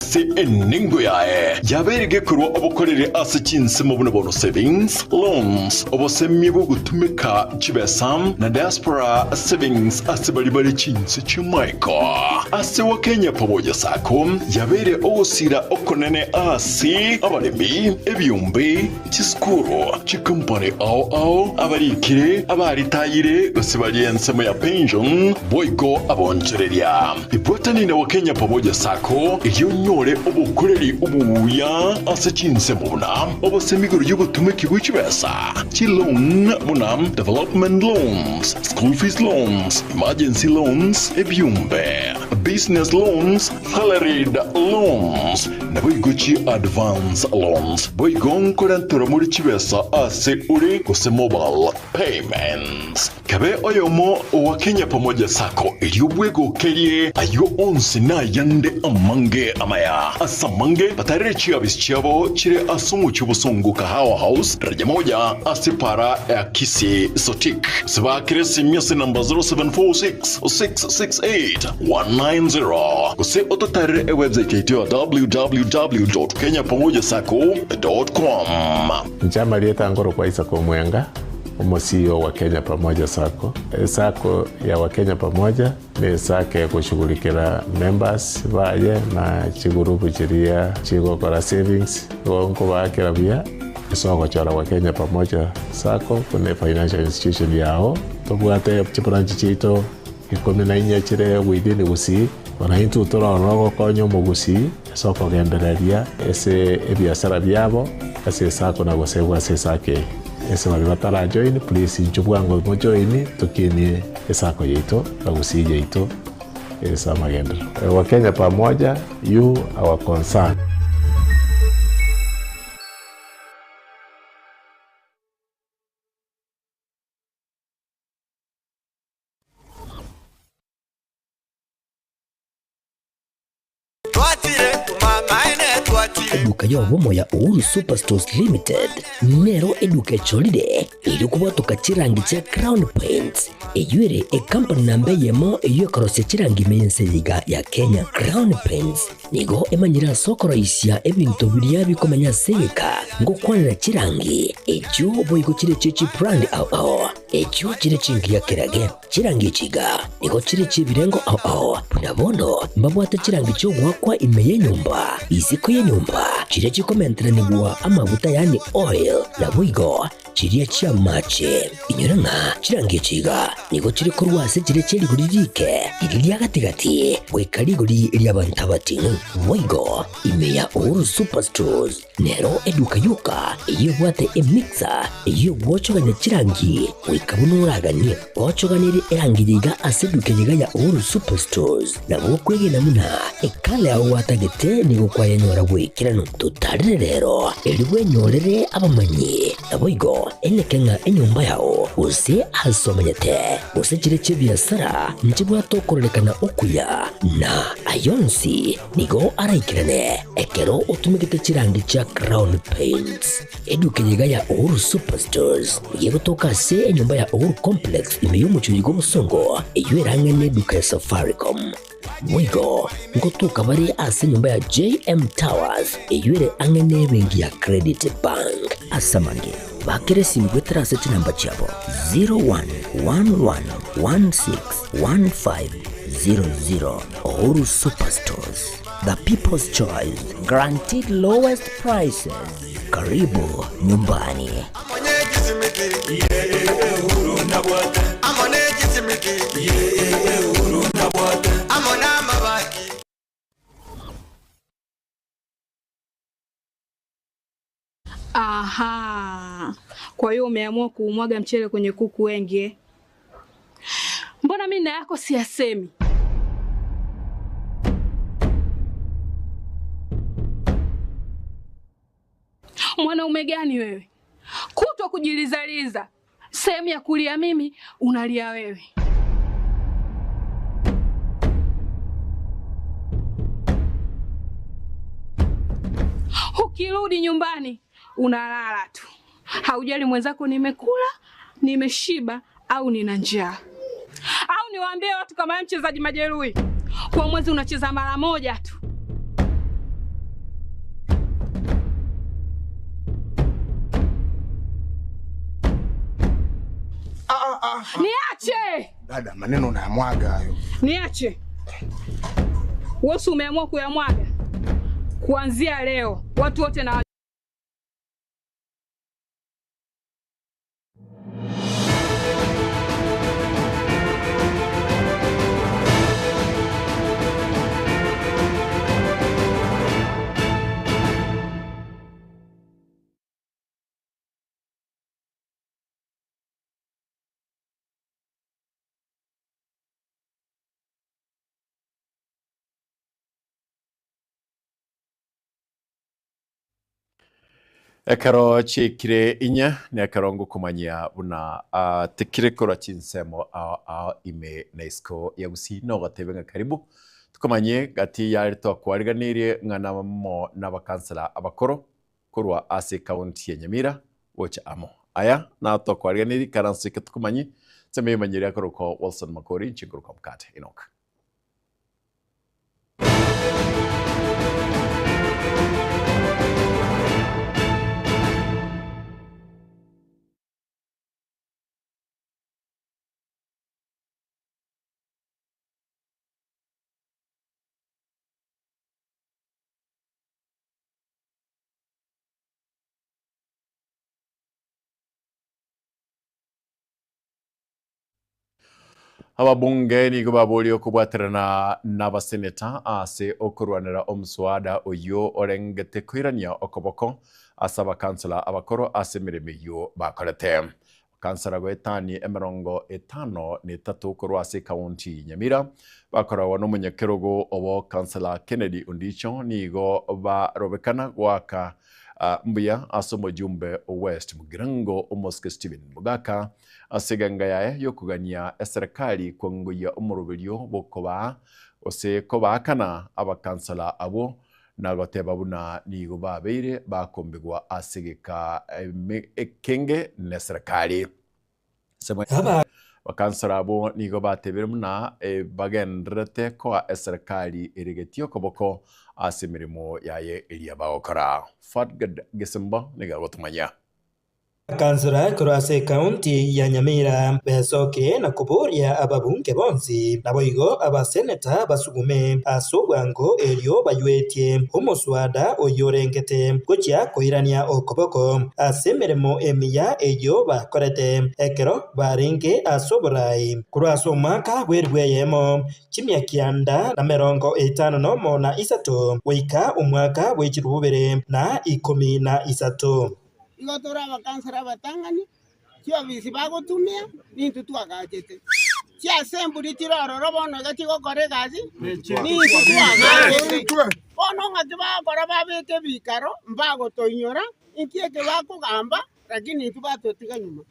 ase enengo yaye yabeire gekorwa obokoreri ase chinsemo buna bono savings, loans, obosemia bw'ogotumeka chibesa na diaspora savings ase baria bare chinse chi'amaiko. Ase Wakenya Pamoja Sacco yabeire ogosira okonene ase abaremi, ebiombe, Chisukuru, chikompani ao ao, abarikire, abaritayire, gose baria ensemo ya pension, boigo abonchoreria. Ibwatani na Wakenya Pamoja Sacco erio onyore obokoreri obuya ase chinsemo buna obosemi igoro y'obotumeki bwe chibesa, chiloan buna development loans, school fees loans, emergency loans, ebiombe, business loans, Salaried loans, naboigo chi advance loans, boigo nkorenterwa more chibesa ase ore gose mobile payments. Kabe oyomo owa Kenya Pamoja Sacco erio bwegokerie ayio onsi na ayande amange amaya. Ase amange batarere chiabisi chiabo chire ase omochie obosongo Kahawa House, daraja moja ase para ya Kisii Sotik. Gose baakere esimi ase namba 0746 668 190 gose ototarere ewebsite yaito ya www.kenyapamojasacco.com. Inche amarieta nkorokwa Isaac Omwenga, omo CEO wa Kenya Pamoja Sacco. Esacco ya wa Kenya Pamoja ne esacco egoshughulikera members baye na chigurupu chiria chigokora savings, igo nkobaakera buya ase ogochora wa Kenya Pamoja Sacco buna efinancial institution yao. Tobwate chibranch chiaito Ikomi na inye chire within Gusii, bono intwe tore ororo gokonya omogusii ase okogendereria ase ebiasara biabo ase esako na gosegwa ase esako eye. Ase baria batara join please inchuo bwango mo join tokinie esako yaito na Gusii yaito ase amagenderero. Wakenya pamoja, you our concern. Eduka y'obomo ya Uhuru Superstores Limited nero eduka echorire erio kobwatoka chirangi chia Crown Paints eyio ere ekampani namba eyemo eyio ekorosia chirangi ime y'ense eye iga ya Kenya. Crown Paints nigo emanyire ase okoroisia ebinto biria bikomenya ase egeka ngokwanera chirangi echio boigo chire chie chibrand ao ao. Echio chire chingiya kerage, chirangi echi iga nigo chire chi'ebirengo ao ao, buna bono mbabwate chirangi chi'ogoakwa ime y'enyomba, isiko y'enyomba, chiria chikomenteranigwa amaguta yaani oil, naboigo chiria chi'amache. Inyora ng'a chirangi echi iga nigo chire korwa ase chiria chie rigori riike, riria ria gati-gati, goika rigori ri'abanto abating'u. Boigo ime ya Uhuru Superstores. Nero eduka yoka eyio ebwate emixer eyio egwochogania chirangi goika buna oraganie. Gochoganerie erangi eye iga ase eduka eye iga ya Uhuru Superstores nabo okwegena buna ekala yao gwatagete nigo kwayenyora bw'ekeranu. Totarere rero erio bwenyorere abamanyi naboigo eneke ng'a enyomba yao gose ase omanyete gose chire chi'ebiasara nchibwate okororekana okuya na ayonsi Nigo araikerane ekero otumegete chirangi chia Crown Paints. Eduka eye iga ya Uhuru Superstores nigo egotoka ase enyomba ya Uhuru Complex ime y'omochie oyo bw'obosongo eyio erang'e neduka ya Safaricom. Boigo ngotoka bare ase enyomba ya JM Towers eyio ere ang'e nebenki ya Credit Bank. Ase amange, bakera esimi goetera ase chinamba chiabo 0111161500. Uhuru Superstores, the people's choice, guaranteed lowest prices. Karibu nyumbani. Aha, kwa hiyo umeamua kuumwaga mchele kwenye kuku wengi eh? Mbona mimi na yako siyasemi? Mwanaume gani wewe? Kutwa kujilizaliza, sehemu ya kulia mimi unalia wewe. Ukirudi nyumbani unalala tu, haujali mwenzako nimekula, nimeshiba au nina njaa. Au niwaambie watu kama wewe mchezaji majeruhi, kwa mwezi unacheza mara moja tu. Niache! Dada, maneno unayamwaga hayo. Niache. Wewe si umeamua kuyamwaga? Kuanzia leo watu wote na Ekero chiaikire inya, nekero ngokomanyia buna ah, tikire korwa chinsemo ao ao ime na isiko ya Gusii nogotebe ng'a karibu tokomanyie gati yare twakwariganirie ng'a namo nabakansela abakoro korwa ase ekaunti ya Nyamira gocha amo. Aya natokwariganirie ikaranso eke tokomanyie nsemo y'emanyeri akorokwa Wilson Makori inche nkorokwa Mokate Enock. Ababunge nigo baboria okobwaterana n'abaseneta ase okorwanera omoswada oyio orengete koirania okoboko ase abakansela abakoro ase emeremo eyio bakorete. Abakansela goetania emerongo etano na etato korwa ase ekaunti Nyamira bakoragwa nomonyakerogo obo Councillor Kennedy Ondicho nigo barobekana goaka mbuya ase omojumbe o West Mugirango Omosike Stephen Mogaka Ase egenga yaye y'okogania eserekari kwangoyia omoroberio bw'okobaa gose kobaakana abakansala abwo, na goteba buna nigo babeire bakombigwa ase egeka ekenge neserekari. Abakansala abwo nigo batebire buna bagendererete koa eserekari eregetie okoboko ase emeremo yaye eria bagokora. Fadgad Gesimba nigo agotomanyia. Akansora korwa ase ekaunti ya Nyamira besoke na koboria ababunge bonsi naboigo abaseneta basugume ase obwango erio baywetie omoswada oyio orengete gochia koirania okoboko ase emeremo emiya eyio bakorete ekero barenge ase oborai korwa ase omwaka bw'elifu eyemo chimia kianda na merongo etano nomo na isato goika omwaka bwe chilifu bibere na ikomi na isato. Igo tore abakansara abatang'ani, chiofisi bagotumia, nintwe twagachete. Chiasemburi chire ororo bono iga chigokora egasi, nintwe twagachete. Bono ng'aki bagokora babeke ebikaro, mbagotoinyora, inki eke bakogamba, lakini intwe batotiga nyuma.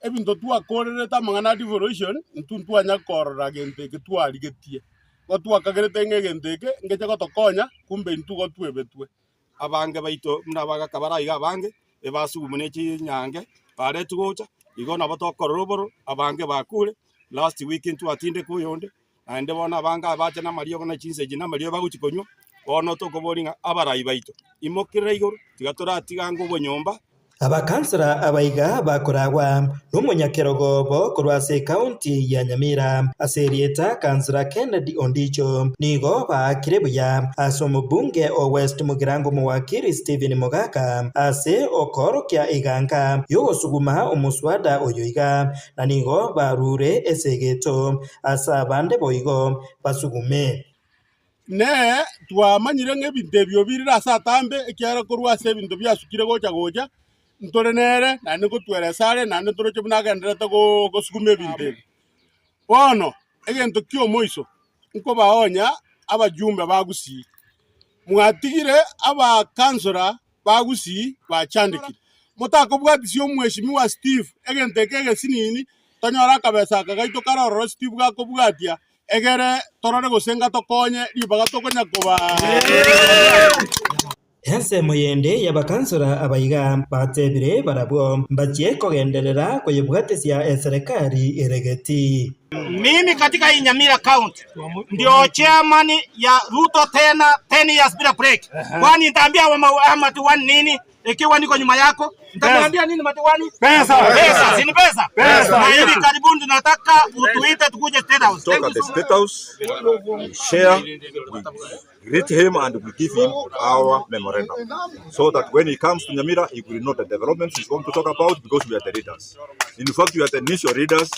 Ebinto twakorerete amang'ana a devolution, intwe ntwanya korora gento eke twarigetie. Igo twakagerete ng'a egento eke ngeche gotokonya, kumbe intwe igo twebetwe. Abange baito buna abagaka bare aiga abange, ebasugumu ne chinyange baretwe gocha, igo nabo tokorora obororo, abange bakure, last week ntwatindeka oyonde, naende bono abange abache namariogo na chinsa echi namariogo bagochia konywa, bono tokoboria ng'a abarai baito, imokerera igoro, tiga toratiga ange obonyomba. Abakansara abaiga bakoragwa nomonyakerogo obo korwa ase ekaunti ya Nyamira ase erieta Kansara Kennedy Ondicho nigo baakire buya ase omobunge o West Mugirango Omowakiri Stephen Mogaka ase okoorokia eganka yogosuguma omoswada oyo iga na nigo barure esegeto ase abande boigo basugume. Ne twamanyire ng'a ebinto ebio birire ase atambe, ekiagera korwa ase ebinto biasukire gocha gocha, ntore nere, naende ngotweresa are, naende ntoroche buna agendererete gosuguma ebinto ebi. Bono, egento ki'omoiso, nkobaonya abajumbe ba Gusii, mwatigire abakansora ba Gusii bachandekire. Motakobwatisia omweshimiwa Steve egento eke egesinini, tonyore akabesa aka gaito kare ororo Steve gakobwatia, egere torore gose ngatokonye ribaga tokonya koba. Ensemo yende y'abakansora abaiga batebire barabwo mbachie kogenderera koyebwatisia eserekari ere getii. Mimi katika hii Nyamira County ndio chairman ya Ruto tena 10 years bila break. Kwani nitaambia wa madiwani nini ikiwa niko nyuma yako? Nitaambia nini madiwani? Pesa. Pesa, si ni pesa? Pesa. Na hivi karibuni tunataka utuite tukuje State House. Talk at the State House, we share, we greet him and we give him our memorandum so that when he comes to Nyamira, he will know the developments he's going to talk about because we are the leaders. In fact, we are the initial leaders,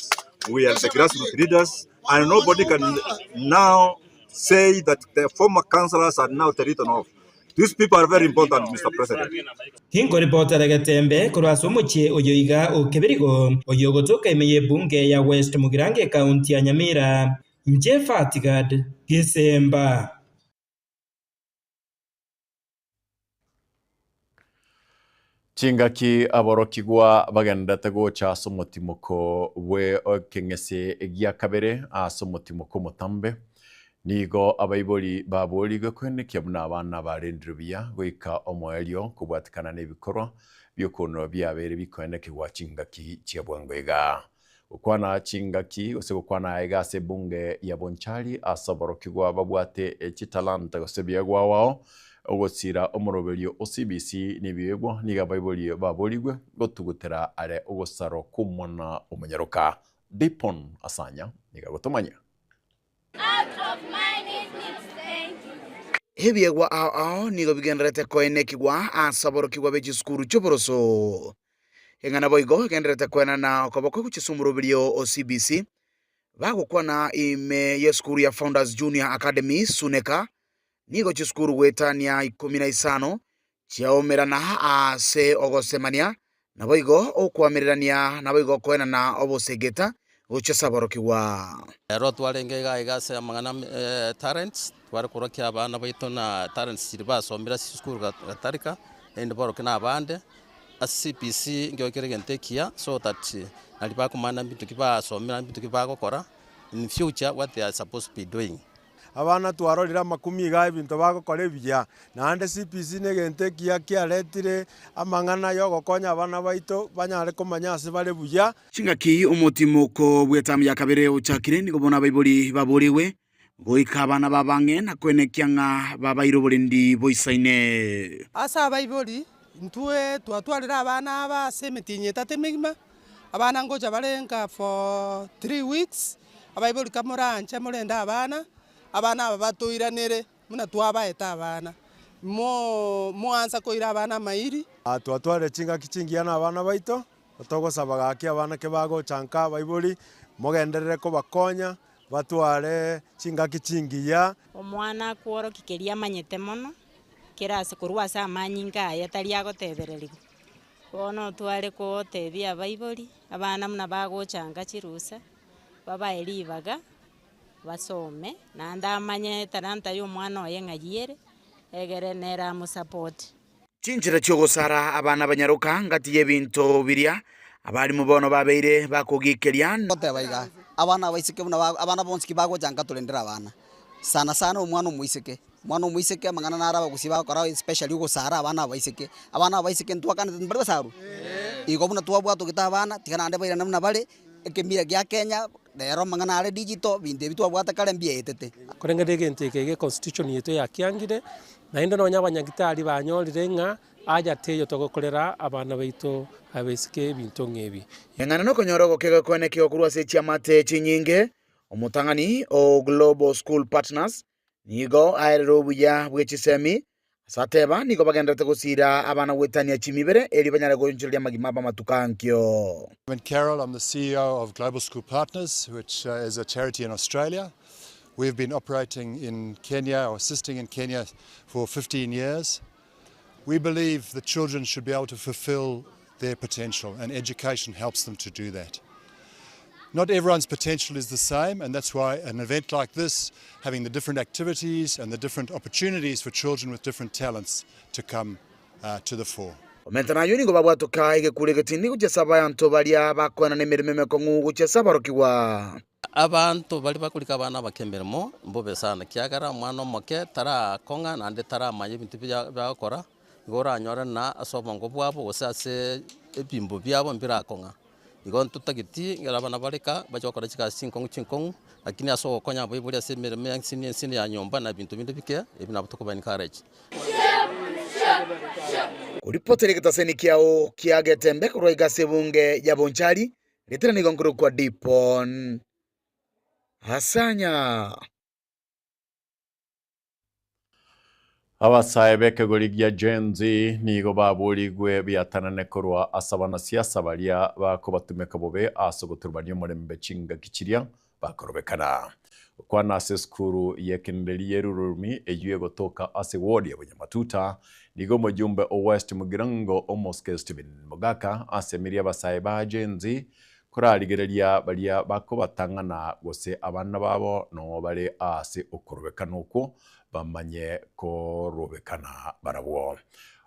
we are the grassroots leaders, and nobody can now say that the former councillors are now written off. These people are very important, Mr. President. Hinkoripotera Getembe korwa ase omochie oyo iga o Kebirigo, oyo ogotoka ime y'ebunge ya West Mugirango ekaunti ya Nyamira, inche Fatigad Gesemba. Chingaki aborokigwa bagenderete gocha ase omotimoko bwe ekeng'ese gia kabere ase omotimoko omotambe, nigo abaibori baborigwe koenekia buna abana barendire buya goika omoerio kobwatikana na ebikorwa biokoonora biabeire bikoenekigwa chingaki chia bwango iga. Gokwana chingaki gose gokwana aiga ase ebunge ya Bonchari ase aborokigwa babwate chitalanta gose ebiegwa ao ao, Ogosira omoroberio o CBC nebiegwa nigo abaibori baborigwe gotugutera are ogosarwa kw'omwana omonyaroka. Dipon Asanya nigo agotomanyia. Ebiegwa ao ao nigo bigendererete koenekigwa ase aborokigwa be chisukuru chi'oboroso. Eng'ana boigo egendererete koenana okoboko gochia ase omoroberio o CBC bagokwana ime y'esukuru ya Founders Junior Academy Suneka Nigo chisukuru goetania ikomi na isano chiaomerana ase ogosemania, naboigo okoamererania, naboigo koenana obosegeta gochia ase aborokigwa. Ero twarenge iga iga ase amang'ana e talents, tware korokia abana baito na talents chiria basomire ase chisukuru gatarika, naende boroke na abande, ase CBC nkio kere egento ekiya so that naria bakomanya mbinto ki basomire na mbinto ki bagokora, in future what they are supposed to be doing. Abana twarorire amakumi iga ebinto bagokora ebiya, naende CBC negento ekiya kiaretire amang'ana yogokonya abana baito banyare komanya ase bare buya. Chingaki omotimoko bw'etamu ya kabere ochakire, nigo bono abaibori baborigwe goika abana babo ang'e na koenekia ng'a babaire oborendi boisaine. Ase abaibori, intwe twatwarire abana aba ase emetienyi etato emegima, Abana ngocha bare nka for three weeks, abaibori kamoranche morende abana, abana aba batoiranere buna twabaete abana, mo moansa koira abana amairi. Twatwarire chingaki chingiya na abana baito, togosaba gaki abana kebagocha nka abaibori, mogenderere kobakonya, batware chingaki chingiya. Omwana akworokia keria amanyete mono, kera ase korwa ase amanyinga aye tari agotebererigwa. Bono tware gotebia abaibori, abana buna bagochanga chirusa, babae ribaga, basome, naende amanye etalanta ya omwana oye ng'ai ere, egere nere amosapote. Chinchera chi'ogosara abana abanyaroka ngati y'ebinto biria abalimu bono babeire bakogikeria. Goteba iga, abana abaiseke buna abana bonsi ki bagocha torendere abana. Sana sana omwana omoiseke, omwana omoiseke amang'ana naro abagusii bagokora especially ogosara abana abaiseke, abana abaiseke ntwakanete mbari basarwa? Igo buna twabwatogete abana, tiga naende bairane buna bare, ekemira gia Kenya, rero amang'ana are digital, ebinto ebi twabwate kare mbiaetete. Koreng'ana egento eke iga econstitution yaito yakiangire, naende nonya abanyagitari banyorire ng'a haja teiyo togokorera abana baito abaiseke ebinto ng'a ebi. Eng'ana nokonyora ogokegwa kwenekigwa korwa ase chiamate chinyinge, Omotang'ani o Global School Partners nigo aerire obuya bwe chisemi, ase ateba nigo bagendererete gosiira abana goetania chimibere erio banyare goonchoreria amagima abo amatuko ankio. Simon Carroll, I'm the CEO of Global School Partners, which is a charity in Australia. We've been operating in Kenya or assisting in Kenya for 15 years. We believe that children should be able to fulfill their potential and education helps them to do that. Not everyone's potential is the same and that's why an event like this, having the different activities and the different opportunities for children with different talents to come uh, to the fore. Omenta nayio nigo babwatoka egekuro egetindi gochia ase abanto baria bakoenana emeremo emekong'u gochia ase aborokigwa. Abanto baria bakorika abana abake emeremo mbobe sana, ekiagera omwana omoke tarakong'a naende taramanya ebinto bia bagokora, igo oranyore na ase obongo bwabo gose ase ebimbo biabo mbirakong'a. Igo ntotageti ekero abana bare ka, bache gokora chigasi chinkong'u chinkong'u, lakini ase ogokonya abaibori ase emeremo ya ensini ensini ya nyomba na ebinto binde bike, ebi nabo tokoba encourage. Koripotera egetaseni kiao kia Getembe korwa iga ase ebunge ya Bonchari, ritera nigo nkorokwa Dipon Asanya. Abasae b'ekegori gia Gen Z nigo baborigwe biatanane korwa ase abanasiasa baria bakobatumeka bobe ase ogoturubania omorembe chingaki chiria bakorobekana. Gokwana ase esukuru y'ekenereri y'Erurumi eyio egotoka ase ward ya Bunyamatuta, nigo omojumbe o West Mugirango Omosike Stephen Mogaka asemirie abasae ba Gen Z korarigereria baria bakobatang'ana gose abana babo noo bare ase okorobekana okwo bamanye korobekana barabwo.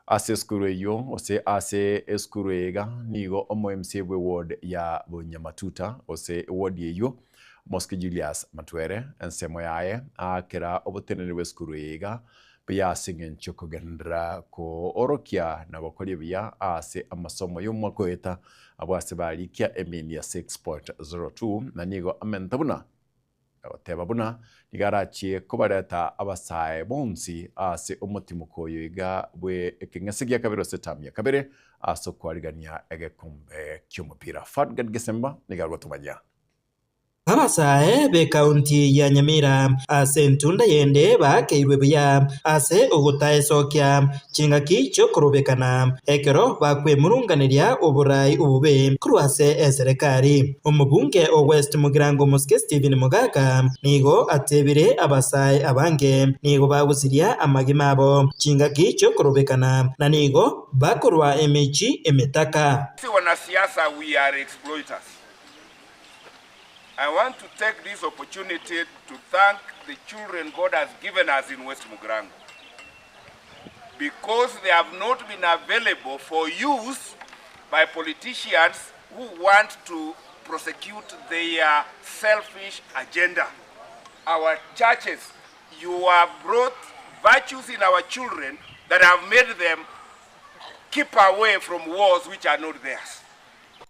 Ase esukuru eyio gose ase esukuru eye iga nigo omo MCA bwe ward ya Bunyamatuta gose eward eyio Omosike Julius Matwere ensemo yaye aakera oboteneneri bw'esukuru eye iga buya ase engencho y'okogenderera koorokia na gokoria buya ase amasomo y'omwaka oeta abwo ase barikia emini ya 6.02 na nigo amenta buna Agoteba buna nigo arachie kobareta abasae bonsi ase omotimoko oyo iga bwe ekeng'ese gia kabere gose etamu ya kabere ase okwarigania egekombe ki'omopira. Fadgad Gesemba nigo agotomanyia. Abasae b'ekaunti ya Nyamira ase entunda yende baakeirwe buya ase ogotaesokia chingaki chi'okorobekana ekero bakwemurunganeria oborai obobe korwa ase eserekari. Omobunge o West Mugirango Mosike Stephen Mogaka nigo atebire abasae abange nigo bagosiria amagima abo chingaki chi'okorobekana na nigo bakorwa emechi emetaka. Sisi wanasiasa we are exploiters. I want to take this opportunity to thank the children God has given us in West Mugirango because they have not been available for use by politicians who want to prosecute their selfish agenda. Our churches, you have brought virtues in our children that have made them keep away from wars which are not theirs.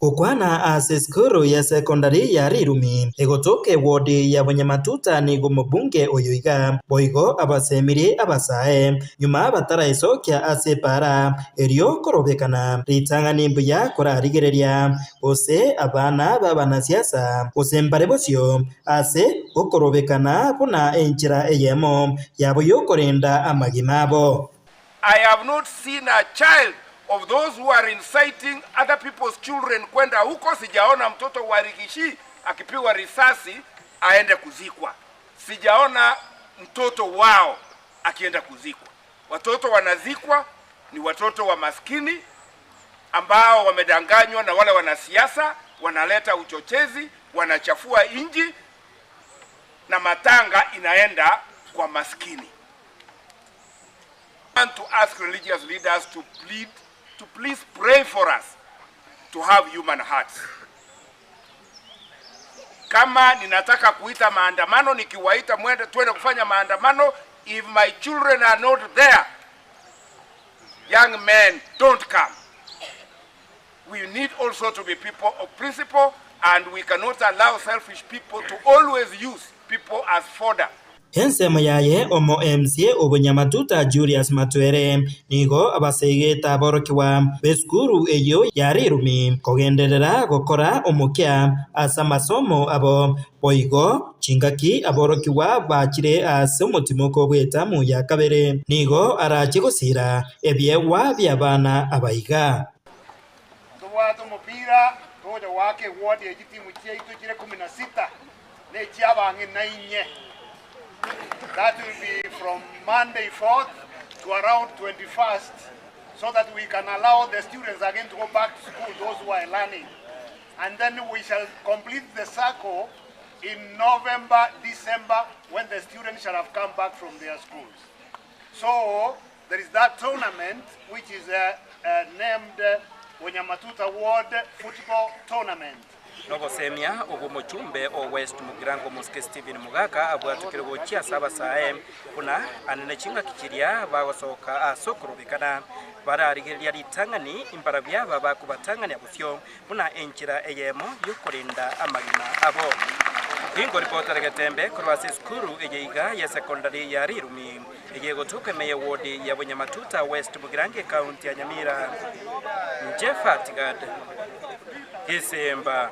Gokwana ase esukuru ya sekondari ya Rirumi egotoka ewodi ya Bonyamatuta nigo omobunge oyo iga boigo abasemirie abasae nyuma bataraesokia ase epaara erio korobekana ritang'ani mbuya korarigereria gose abana b'abanasiasa gose mbare bosio ase okorobekana buna enchera eyemo yabo y'okorenda amagima abo. I have not seen a child of those who are inciting other people's children kwenda huko, sijaona mtoto wa Rikishi akipigwa risasi aende kuzikwa, sijaona mtoto wao akienda kuzikwa. Watoto wanazikwa ni watoto wa maskini ambao wamedanganywa na wale wanasiasa, wanaleta uchochezi, wanachafua nchi na matanga inaenda kwa maskini. Want to ask religious leaders to plead, to please pray for us to have human hearts. Kama ninataka kuita maandamano, nikiwaita mwende twende kufanya maandamano, if my children are not there, young men don't come. We need also to be people of principle and we cannot allow selfish people to always use people as fodder. Ensemo yaye omo MCA o Bonyamatuta Julius Matwere nigo abaseegete aborokigwa b'esukuru eyio ya Rirumi kogenderera gokora omokia ase amasomo abo. Boigo chingaki aborokigwa bachire ase omotimoko bw'etamu ya kabere nigo arache gosiira ebiegwa bi'abana abaiga. Ntobwate omopira togocha goaka eward ye chitimu chiaito chire kumi na sita na echiabang'ina inye. That will be from Monday 4th to around 21st so that we can allow the students again to go back to school, those who are learning. And then we shall complete the circle in November, December, when the students shall have come back from their schools. So there is that tournament which is uh, uh, named uh, Wanyamatuta Ward Football Tournament. Nobosemia obwo omochumbe o West Mugirango Omosike Stephen Mogaka abwatokire gochia ase abasae buna anene chingaki chiria bagosoka ase okorobekana bararigereria ritang'ani imbarabwo aba bakobatang'ania bosio buna enchera eyemo y'okorenda amagima abo. Ingoripotera Getembe korwa ase esukuru eye iga ya secondary ya Rirumi eye egotoka ime ye ward ya Bunyamatuta West Mugirango ecounty ya Nyamira. Inche Fatgad Gesemba.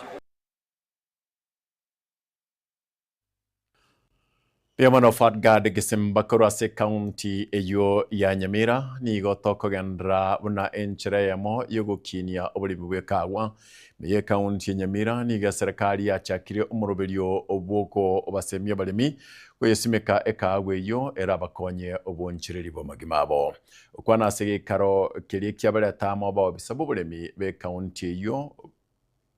Riamano Fatgad Gesemba korwa ase ekaunti eyio ya Nyamira nigo tokogenderera buna enchera eyemo yogokinia oboremi bw'ekagwa. Ime y'ekaunti ya Nyamira nigo eserekari yachakire omoroberio bw'okobasemia abaremi koyesimeka ekaagwa eyio erabakonye obonchereri bw'amagima abo. Okwana ase geikaro keria kiabareta amo abaobisa b'oboremi b'ekaunti eyio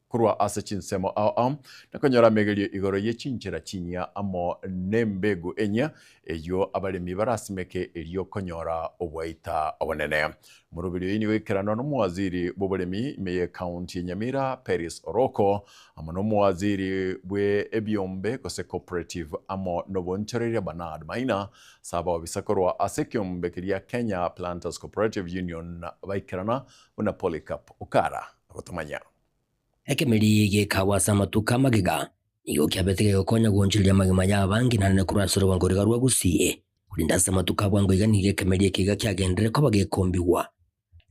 korwa ase chinsemo ao ao, na konyora amegerio igoro ye chinchera chinyia amo nembegu enyia eyio abaremi barasimeke erio konyora obwaita obonene. Omoroberi oyio nigo oikeranwa nomowaziri bw'oboremi ime y'ecounty ya Nyamira Peris Oroko amo nomowaziri bwe ebiombe gose cooperative amo nobonchoreria Bernard Maina ase abaobisa korwa ase ekiombe keria Kenya Planters Cooperative Union baikerana buna Polycarp Okara agotomanya. Ekemeri gekaagwa ase amatuko amagega, nigo kiabete gegokonya goonchoreria amagima y'abange naende korwa ase orogongo riga rwa Gusii. Korende ase amatuko a bwango iga nigo ekemeri eke iga kiagenderere koba gekombigwa.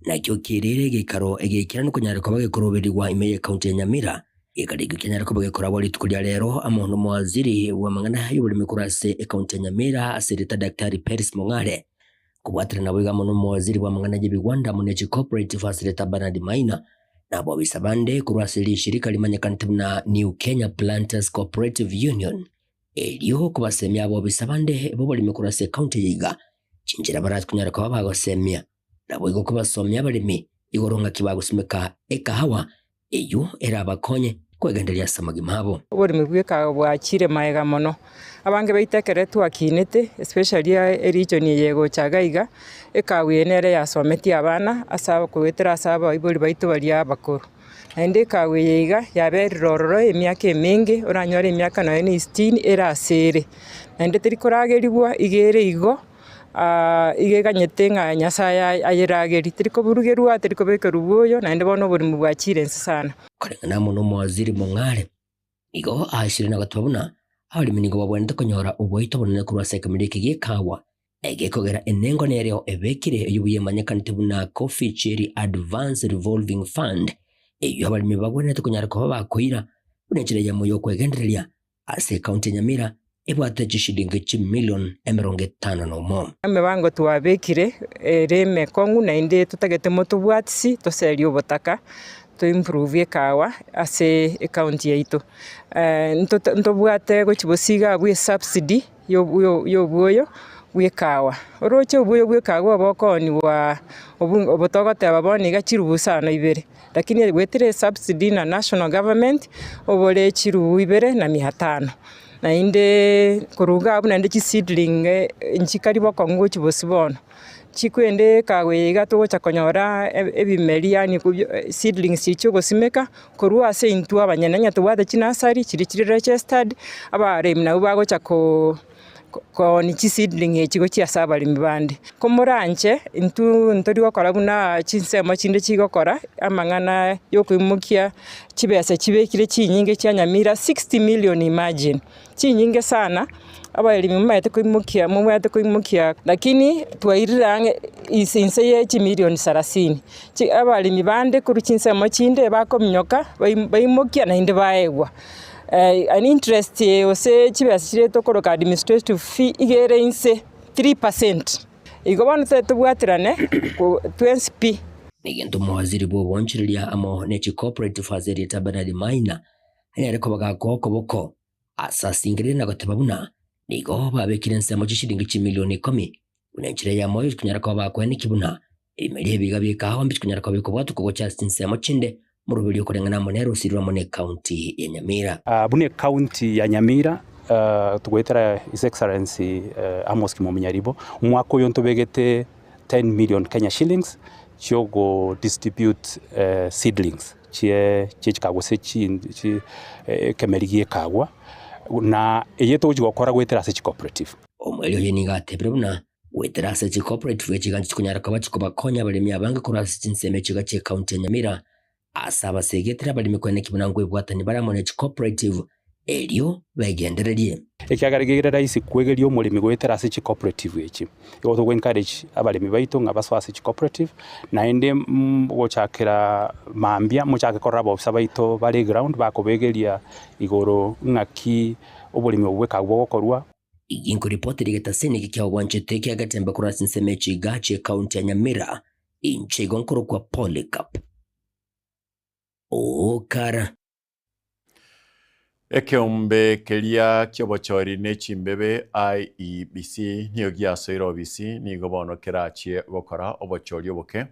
Nakio kiairire egeikaro egeikeranu konyara koba gekoroberigwa ime y'ecounty ya Nyamira. Egeikaro ekio kianyare koba gekoragwa rituko ria rero amo nomowaziri bw'amang'ana y'oboremi korwa ase ecounty ya Nyamira ase erieta Daktari Peris Mong'are. Kobwaterana boigo amo nomowaziri bw'amang'ana y'ebigwanda amo ne chicooperative ase erieta Bernard Maina na abobisa bande korwa ase rishirika rimanyekanete buna New Kenya Planters Cooperative Union erio kobasemia abobisa bande b'oboremi korwa ase ecounty eye iga chinchera barakonyare koba bagosemia naboigo kobasomia abaremi igoro ng'aki bagosimeka ekahawa eyio erabakonye kwegendereria ase amagima abo. Oboremi bw'ekahawa bwachire magega mono, abange baito ekero twakinete especially eregion eye egocha iga iga, ekahawa eye nere yasometie abana ase goetera ase abaibori baito baria abakoro. Naende ekahawa eye iga yaberire ororo emiaka emenge, oranyore emiaka nonye na sitini ere ase ere. Naende teri koragerigwa iga ere igo. Iga eganyete ng'a Nyasaye ayeragerie, teri koburugerwa, teri kobekerwa bwoyo, naende bono oborimo bwachire inse sana. Koreng'ana amo nomowaziri Mong'are, nigo aachire na goteba buna abaremi nigo babwenerete konyora oboito obonene korwa ase ekemeri eke gi'ekawa, na egekogera enengo nereo ebekire eyio buya emanyekanete buna Coffee Cherry Advance Revolving Fund, eyio abaremi bagwenerete konyara koba bakoira buna enchera eyemo y'okwegendereria Ase ekaunti ya Nyamira ebwate chishilingi chimilion 51. Emebango twabekire ere emekong'u naende totagete motobwatisi toserie obotaka to improve ekawa ase ecounty yaito. Ntobwate gochia bosio abwo esubsidy ya obwoyo bwa ekawa. Oroche obwoyo bwa ekawa bokooniwa obo togoteba bono iga chirubu isano ibere. Lakini goetera esubsidy na national government, obore chirubu ibere na mia tano. Naende korwa iga abwo naende chiseedling nchikari bokong'u gochia bosio bono. Chikwende ekago eye iga togocha konyora ebimeri yaani seedlings chiria chia ogosimeka, korwa ase intwe abanyene onye tobwate chinursery chiria chire registered, abaremi nabwo bagocha ko. Kooni chiseedling echi gochia ase abaremi bande. Komoranche intwe ntori gokora buna chinsemo chinde chigokora amang'ana yokoimokia chibesa chibekire chinyinge chia Nyamira 60 million imagine, chinyinge sana abaremi momanyete koimokia momanyete koimokia lakini twairire ang'e inse inse ye chimilioni sarasini. Chi abaremi bande korwa chinsemo chinde bakominyoka baimokia naende baegwa. An interest gose chibesa chiria tokoroka administrative fee iga ere inse 3%. Igo bono totagete tobwaterane twensi pi. Negento omowaziri bw'oboonchoreria amo ne chicooperative ase erieta Bernard Maina anyare koba gakoa okoboko ase asingerire na goteba buna nigo babekire ensemo chishilingi chimilioni ikomi buna enchera eyemo y'okonyara koba bakoeneki buna ebimeri ebi iga bi'ekahawa mbichikonyara koba bikobwatwa kogocha ase chinsemo chinde Moroberi okoreng'ana amo nere osirwe amo n'Ekaunti ya Nyamira. Buna Ekaunti ya Nyamira togoetera His Excellency Amos Kimomi Nyaribo, omwaka oyo ntobegete 10 million Kenya shillings chiogo distribute seedlings. chie chie gose chi ekemeri giekagwa, na eye togochi gokora goetera ase chicooperative. Omweri oye nigo atebire buna goetera ase chicooperative echi iga nchikonyara koba chikobakonya abaremi abange korwa ase chinsemo echi iga chi'ecounty ya Nyamira ase abasegetire abaremi koeneki buna nkoebwatani bare amo ne chicooperative erio begendererie. Ekiagera kere rahisi kwegeria omoremi goetera ase chicooperative echi. Igo togo encourage abaremi baito ng'a basoe ase chicooperative, naende gochakera mambia mochake korora abaofisa baito bare eground bakobegeria igoro ng'aki oboremi obo bwekagwa bogokorwa. Inkoripoteri egetaseni eke kia obwanchete kia Getembe korwa ase ensemo ya Chigachi ekaunti ya Nyamira, inche igo nkorokwa Polycarp Okara. Ekeombe keria ki'obochori ne chimbebe, IEBC, nigo giasoire obisi, nigo bono kerachie gokora obochori oboke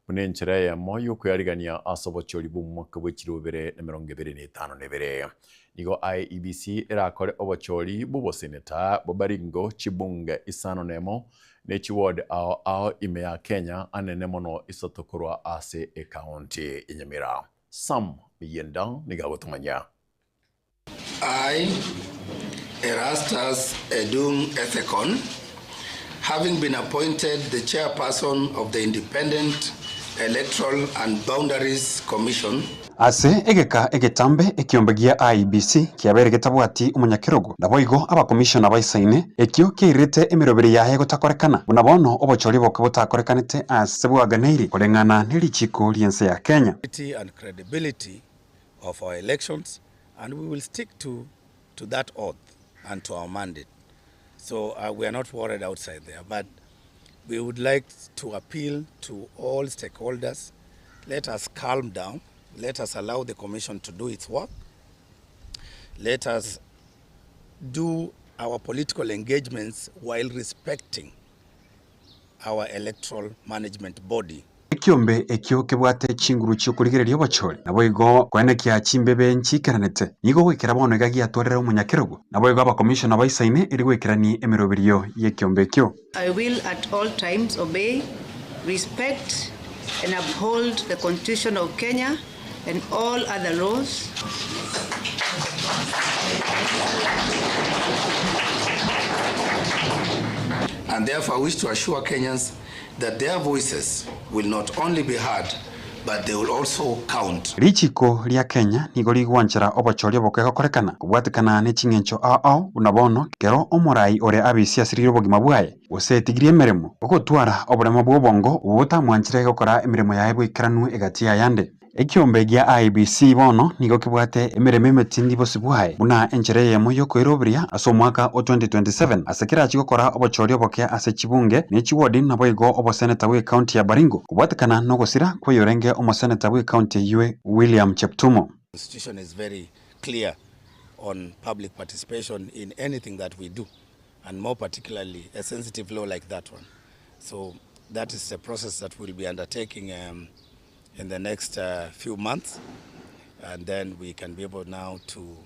buna enchera eyemo y'okoyarigania ase obochori bw'omwaka bwe chilifu bibere na emerongo ebere na etano na ebere. Nigo IEBC erakore obochori bw'oboseneta bwa Baringo, chibunge isano nemo, ne chiward ao ao ime ya Kenya, anene mono isato korwa ase ekaunti ya Nyamira. Sam Miyenda nigo agotomanyia. I, Erastus Edung Ethekon, having been appointed the chairperson of the Independent Electoral and Boundaries Commission, Ase egeka egetambe ekiombe gia IEBC kiabeire getabwati omonyakerogo, naboigo abakomishona baisaine, ekio kiairete emeroberi yaye gotakorekana, buna bono obochori boke botakorekanete ase bwaganeiri koreng'ana ne richiiko ri'ense ya Kenya. and credibility of our elections and we will stick to to that oath and to our mandate. So uh, we are not worried outside there, but we would like to appeal to all stakeholders. Let us calm down. Let us allow the commission to do its work. Let us do our political engagements while respecting our electoral management body. Ekiombe ekio kebwate chinguru chi'okorigereria obochori, naboigo koenekia chimbebe nchiikeranete, nigo goikera bono iga giatwarire omonyakerogo, naboigo abakomishona baisaine eri goikerania emeroberio y'ekiombe ekio. I will at all times obey, respect and uphold the Constitution of Kenya and all other laws. And therefore I wish to assure Kenyans that their voices will not only be heard but they will also count. Richiko ria Kenya nigo rigwanchera obochori oboke gokorekana kobwatekana ne ching'encho ao ao buna bono kero omorai ore abisi asiririe obogima bwaye gose etigirie emeremo, ogotwara oboremo bw'obongo obwo botamwanchire gokora emeremo yaye boikeranu egati y'ayande. Ekiombe gia IEBC bono nigo kebwate emeremo emetindi bosio bwaye buna enchera eyemo y'okoiroberia ase omwaka o 2027 ase kerachie gokora obochori oboke ase chibunge ne chiwodi naboigo oboseneta bw'ecounty ya Baringo kobwatekana nogosira kw'oyorenge omoseneta bw'ecounty eyio William Cheptumo. Constitution is very clear on public participation in anything that we do and more particularly a sensitive law like that one. So that is a process that we'll be undertaking um, in the next uh, few months and then we can be able now to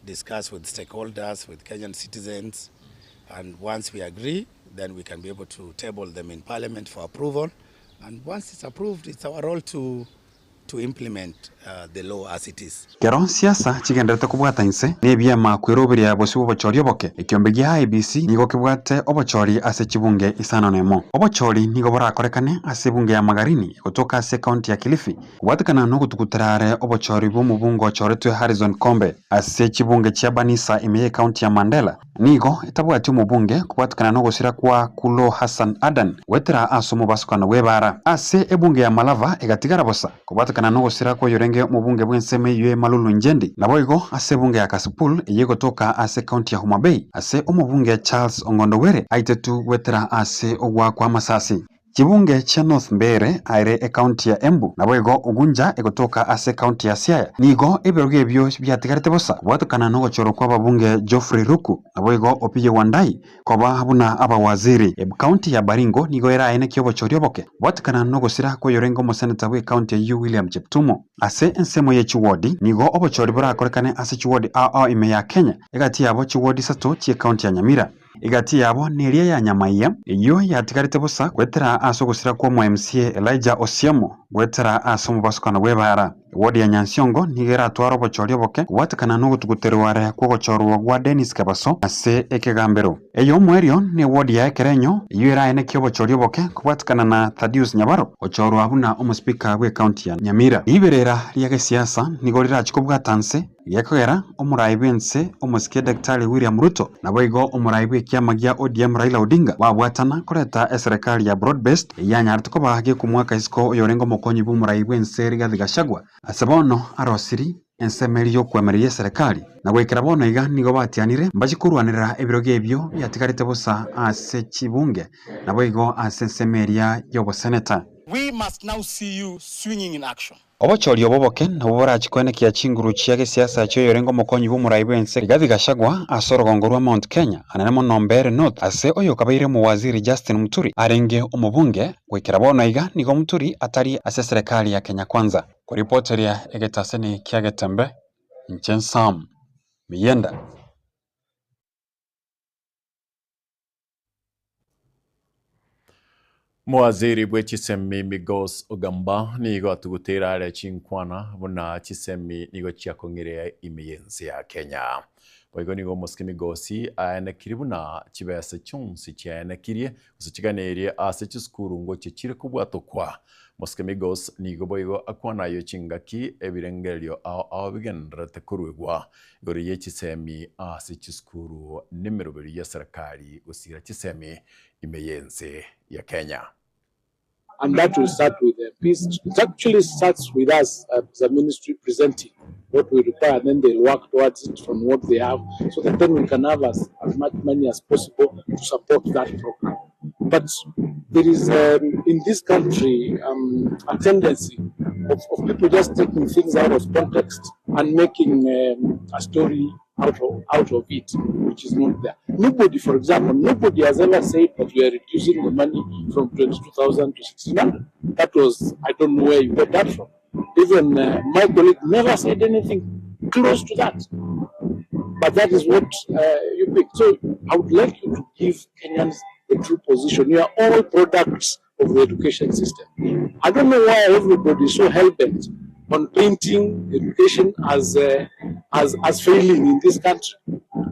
discuss with stakeholders, with Kenyan citizens and once we agree then we can be able to table them in parliament for approval and once it's approved it's our role to to implement uh, the law as it is. Kero siasa chigenderete kobwata inse na ebiama kweroberia bosio bw'obochori oboke, ekiombe gia IEBC nigo kebwate obochori ase chibunge isano na emo. Obochori nigo borakorekane ase ebunge ya Magarini egotoka ase ekaunti ya Kilifi kobwatekana na ogotugutera are obochori bw'omobunge ochoretwe Harrison Kombe ase chibunge chia Banisa ime y'ekaunti ya Mandela. Nigo etabwati omobunge kobwatekana nogosira kwa Kulo Hassan Adan goetera ase omobasukano bw'ebaara. Ase ebunge ya Malava egatigara bosa kobwatekana nogosira kw'oyorenge omobunge bw'ensemo eyio Emalulu Njendi. Naboigo ase ebunge ya Kasipul eyio egotoka ase ekaunti ya Homa Bay ase omobunge Charles Ong'ondo Were aitetu goetera ase ogoakwa amasasi. Chibunge chia North Mbeere aere ekaunti ya Embu, naboigo Ugunja egotoka ase ekaunti ya Siaya, nigo ebirogo ebio biatigarete bosa kobwatokana nogochorwa kw'ababunge Geoffrey Ruku naboigo Opiyo Wandayi koba buna abawaziri. Ekaunti ya Baringo nigo eraenekie obochori oboke kobwatekana nogosira kw'oyorenge omoseneta bw'ekaunti eyio William Cheptumo. Ase ensemo ye chiwodi, nigo obochori borakorekane ase chiwodi ao ao ime ya Kenya, egati yabo chiwodi isato chi'ekaunti ya Nyamira. Egati yabo neria ya Nyamaiya, eyio yatigarete bosa goetera ase ogosira kw'omo-MCA Elijah Osiemo. Goetera ase omobasukano bw'ebaara, ewodi ya Nyansiongo nigo eratware obochori oboke kobwatekana nogotuguterwa are kw'ogochorwa gwa Dennis Kebaso ase ekegambero. Ey'omoerio newodi ya Ekerenyo eyio eraenekie obochori oboke kobwatekana na Thaddeus Nyabaro gochorwa buna omosipika bw'ecounty ya Nyamira. Riberera ria gesiasa nigo rirachi kobwata nse Gekogera omorai bw'ense omosike Daktari William Ruto naboigo omorai bw'ekiama gia ODM Raila Odinga babwatana koreta eserekari ya Broad Based eyio yanyarete koba gekomwaka isiko oyorenge omokonyi bw'omorai bw'ense Rigathi Gachagua ase bono arosiri ensemo eria y'okwemereria eserekari na goikera bono iga nigo batianire mbache korwanerera ebirogo ebio biatigarete bosa ase chibunge naboigo ase ensemo eria y'oboseneta. We must now see you swinging in action. Obochori obo oboke nabwo borachi koenekia chinguru chia gesiasa chi'oyorenge omokonyi bw'omorai bw'ense Rigathi Gachagua ase orogongo rwa Mount Kenya, anene mono Mbeere North ase oyokabeire omowaziri Justin Muturi arenge omobunge. Goikera bono iga nigo Muturi atari ase eserekari ya Kenya Kwanza. Koripoteria egetaseni kia Getembe, inche Sam Miyenda. Mowaziri bwe chisemi Migos Ogamba nigo atuguteire are chinkwana buna chisemi nigo chiakong'ire ime y'ense ya Kenya. Boigo nigo omosike Migosi aenekirie buna chibesa chionsi chiaenekirie gose chiganeirie ase chisukuru ngochia chire kobwatokwa. Omosike Migos nigo boigo akwana ayio chingaki ebirengererio ao ao bigendererete koruegwa igoro ye chisemi ase chisukuru nemeroberio y'eserekari gosira chisemi ime y'ense ya Kenya. And that will start with the peace. It actually starts with us as a ministry presenting what we require, and then they'll work towards it from what they have, so that then we can have as, as much money as possible to support that program. But there is, um, in this country, um, a tendency of, of people just taking things out of context and making um, a story out of, out of it, which is not there. Nobody, for example, nobody has ever said that we are reducing the money from 22,000 to 1,600. That was, I don't know where you got that from. Even uh, my colleague never said anything close to that. But that is what uh, you pick. So I would like you to give Kenyans the true position. You are all products of the education system. I don't know why everybody is so hell bent on painting education as, uh, as, as failing in this country.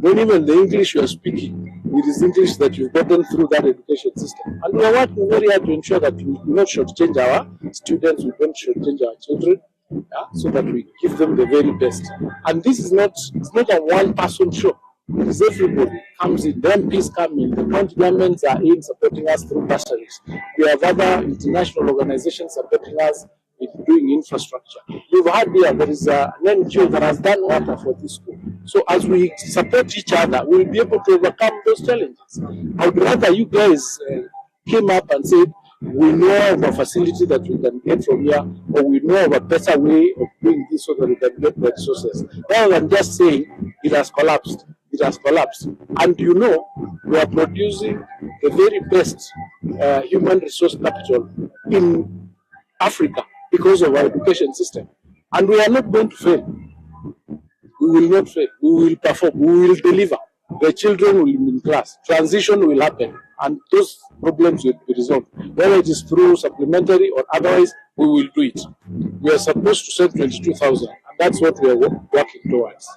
When even the English you are speaking, it is English that you've gotten through that education system. And we are working very hard to ensure that we do not shortchange our students, we don't shortchange our children, yeah, so that we give them the very best. And this is not, it's not a one-person show. It is everybody comes in. The MPs come in. The county governments are in supporting us through bursaries. We have other international organizations supporting us in doing infrastructure. You've heard here there is a, an NGO that has done water for this school. So as we support each other, we'll be able to overcome those challenges. I would rather you guys uh, came up and said, we know of a facility that we can get from here, or we know of a better way of doing this so that we can get the resources. Rather than just saying it has collapsed, it has collapsed. And you know, we are producing the very best uh, human resource capital in Africa because of our education system. And we are not going to fail. We will not fail. We will perform. We will deliver. The children will be in class. Transition will happen, and those problems will be resolved. Whether it is through supplementary or otherwise, we will do it. We are supposed to send 22,000, and that's what we are working towards.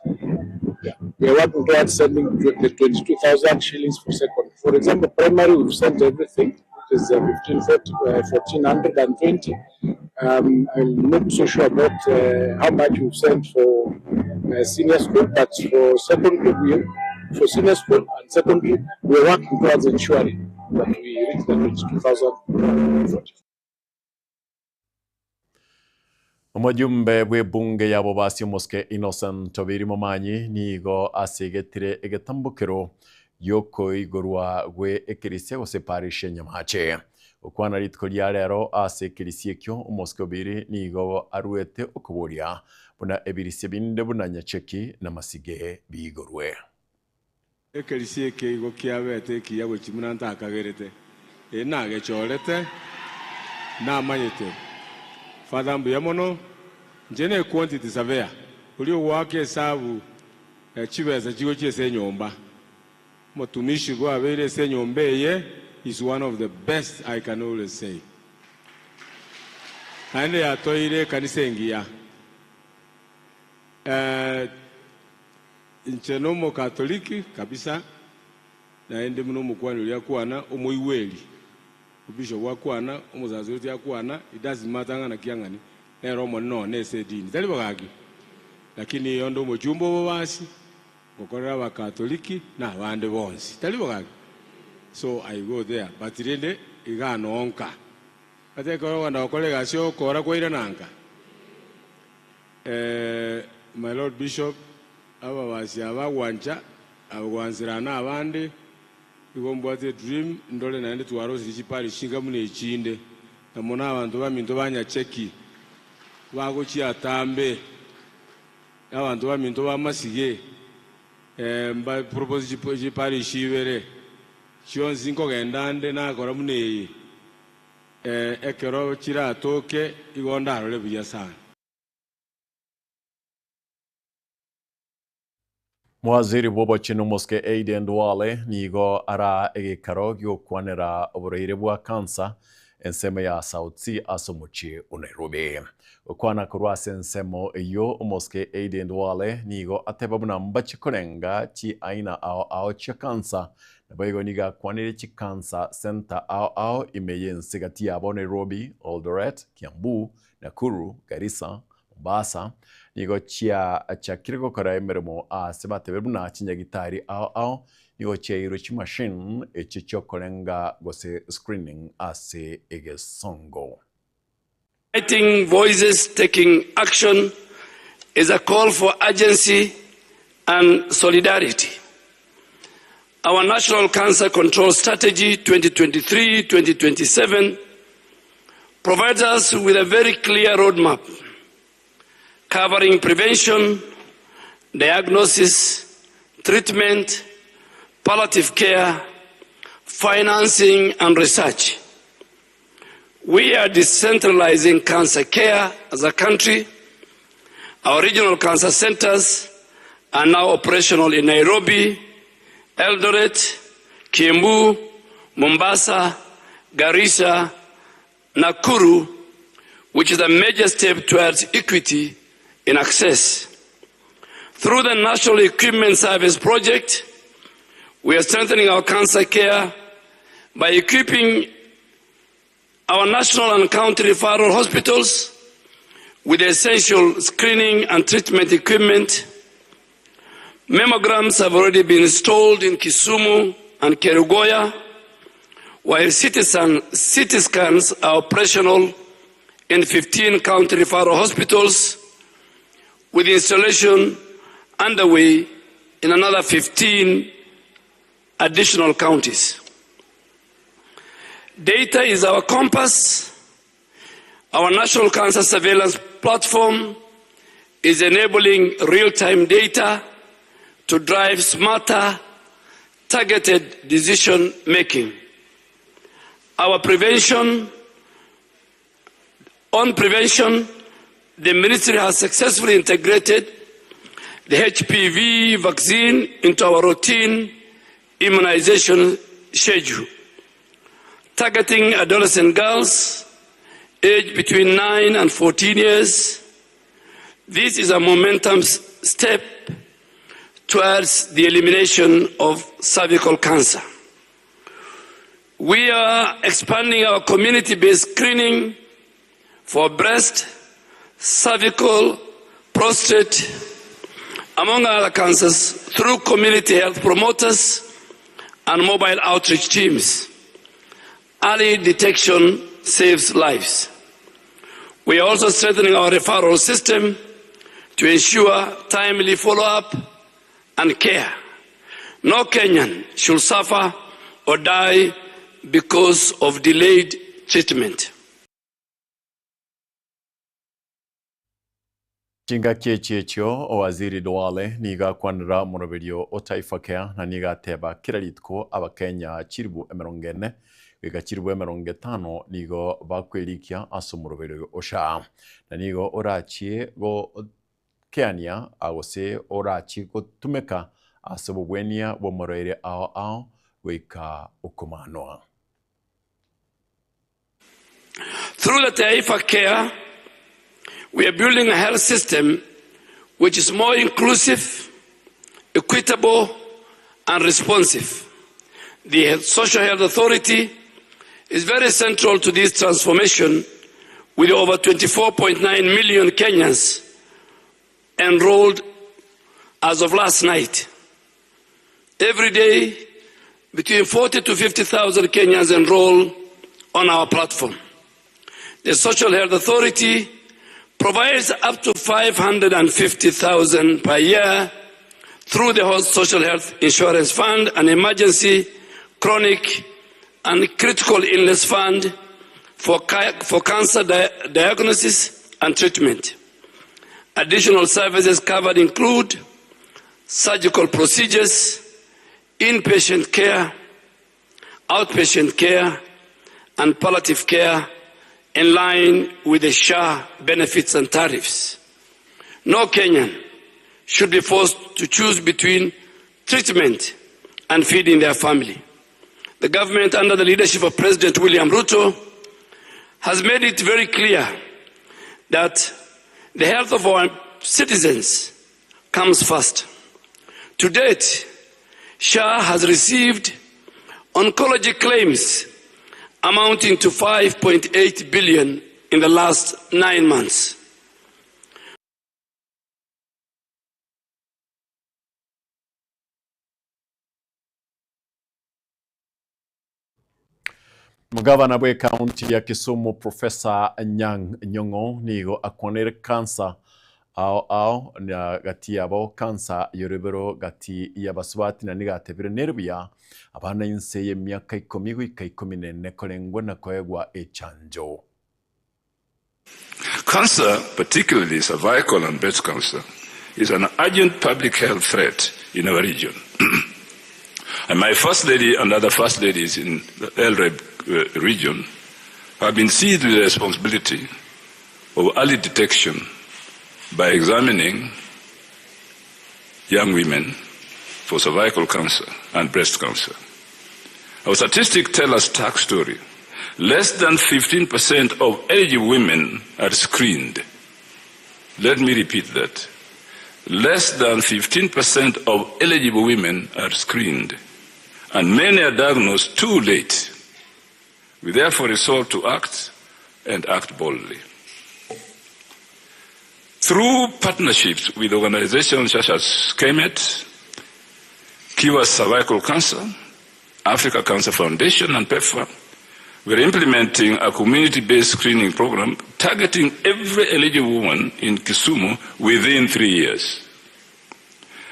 Yeah. We are working towards sending the 22,000 shillings for second. For example, primary, we've sent everything. It is uh, 15, uh, 1,420. Um, I'm not so sure about uh, how much we've sent for uh, senior school, but for secondary, we, for senior school and secondary, we're working towards ensuring that we reach the 22,040. Omojumbe bw'ebunge ya Bobasi omosike Innocent Obiri Momanyi nigo asegetire egetambokero giokoigorwa gwe ekerisia gose parish ya Nyamache. Gokwana rituko ria rero ase ekerisia ekio omosike Obiri nigo aruete okoboria buna ebirisia binde buna Nyacheki na Masige biigorwe. Ekerisia eke igo kiabete ekiya gochia buna ntakagerete, ee nagechorete, namanyete. Father mbuya mono, inche ne quantity surveyor, oria ogoaka esabu ya chibesa chigochia ase enyomba. Omotumishi bwabeire ase enyomba eye is one of the best I can always say. Naende yatoeire ekanisa engiya. Eh, inche nomokatoliki kabisa, naende buna omokuani oria akwana, omoigweri, obishop akwana, omosaserdoti akwana, it doesn't matter ng'a naki ang'ani, nere omonene one ase edini, tari bo gaki? Lakini onde omochumba obobasi, ngokorera abakatoliki na abande bonsi, tari bo gaki? So I go there, but rende igaa noo nka. Ase ekero ogenda gokora egasi y'ogokoora kwairana nka. Eh, my Lord Bishop, ababasi aba gwancha, gwanserana na abande, igo mbwate edream ndore naende twarosirie chiparish chinga buna echinde, na mono abanto baminto ba Nyacheki bagochia atambe, na abanto baminto ba Masige, eh, mba propose chiparish ibere, chionsi nkogenda nde nakora buna eye. Ee, ekero chiratoke igo ndarore buya sana. Mwaziri bw'obochenu Mosike Aden Duale nigo araa egekaro gi'okwanera oborwaire bwa kansa ensemo ya South C ase omochie o Nairobi. Gokwana korwa ase ensemo eyio, Omosike Aden Duale nigo ateba buna mbache korenga chiaina ao ao chia kansa Naboigo nigo akwanire chikansa centre ao ao ime y'ense gati yabo Nairobi, Eldoret, Kiambu, Nakuru, Garissa, Mombasa nigo chiachakire gokora emeremo aase batebire buna chinyagitari ao ao nigo chiairwe chimachine echio chiokorenga gose screening ase egesongo. Uniting Voices Taking Action is a call for urgency and solidarity. Our National Cancer Control Strategy 2023-2027 provides us with a very clear roadmap covering prevention, diagnosis, treatment, palliative care, financing and research. We are decentralizing cancer care as a country. Our regional cancer centers are now operational in Nairobi, Eldoret, Kiambu, Mombasa, Garissa, Nakuru, which is a major step towards equity in access. Through the National Equipment Service Project, we are strengthening our cancer care by equipping our national and county referral hospitals with essential screening and treatment equipment. Mammograms have already been installed in Kisumu and Kerugoya, while CT scans are operational in 15 county referral hospitals, with installation underway in another 15 additional counties. Data is our compass. Our National Cancer Surveillance Platform is enabling real-time data to drive smarter, targeted decision making. Our prevention, on prevention, the ministry has successfully integrated the HPV vaccine into our routine immunization schedule, targeting adolescent girls aged between 9 and 14 years. This is a momentum step towards the elimination of cervical cancer. We are expanding our community-based screening for breast, cervical, prostate, among other cancers, through community health promoters and mobile outreach teams. Early detection saves lives. We are also strengthening our referral system to ensure timely follow-up and care. No Kenyan should suffer or die because of delayed treatment. Chingaki echi echio Owaziri Duale nigo akwanera omoroberio o Taifa Care na nigo ateba kera rituko Abakenya chilifu emerongo ene goika chilifu emerongo etano nigo bakwerikia ase omoroberio o SHA na nigo orachie gokeania gose orachie gotumeka ase obobwenia bw'omorwaire ao ao goika okomanwa. Through the Taifa Care We are building a health system which is more inclusive, equitable, and responsive. The Social Health Authority is very central to this transformation with over 24.9 million Kenyans enrolled as of last night. Every day, between 40 to 50,000 Kenyans enroll on our platform. The Social Health Authority provides up to 550,000 per year through the Social Health Insurance Fund and Emergency, Chronic and Critical Illness Fund for, for cancer diagnosis and treatment. Additional services covered include surgical procedures, inpatient care, outpatient care, and palliative care in line with the SHA benefits and tariffs. No Kenyan should be forced to choose between treatment and feeding their family. The government, under the leadership of President William Ruto, has made it very clear that the health of our citizens comes first. To date, SHA has received oncology claims amounting to 5.8 billion in the last 9 months. Omogavana bw'ecounty ya Kisumu Professor Anyang' Nyong'o nigo akwanire kansa ao ao na gati yabo kansa y'orobero gati y'abasubati na nigo atebire nere buya abana inse y'emiaka ikomi goika ikomi na ene korengwa na koegwa echanjo. Cancer, particularly cervical and breast cancer, is an urgent public health threat in our region. and my First Lady and other First Ladies in the LREB region have been seized with the responsibility of early detection by examining young women for cervical cancer and breast cancer. Our statistics tell a stark story. Less than 15% of eligible women are screened. Let me repeat that. Less than 15% of eligible women are screened, and many are diagnosed too late. We therefore resolve to act and act boldly. Through partnerships with organizations such as KMET, Cure Cervical Cancer, Africa Cancer Foundation, and PEPFAR, we're implementing a community-based screening program targeting every eligible woman in Kisumu within 3 years.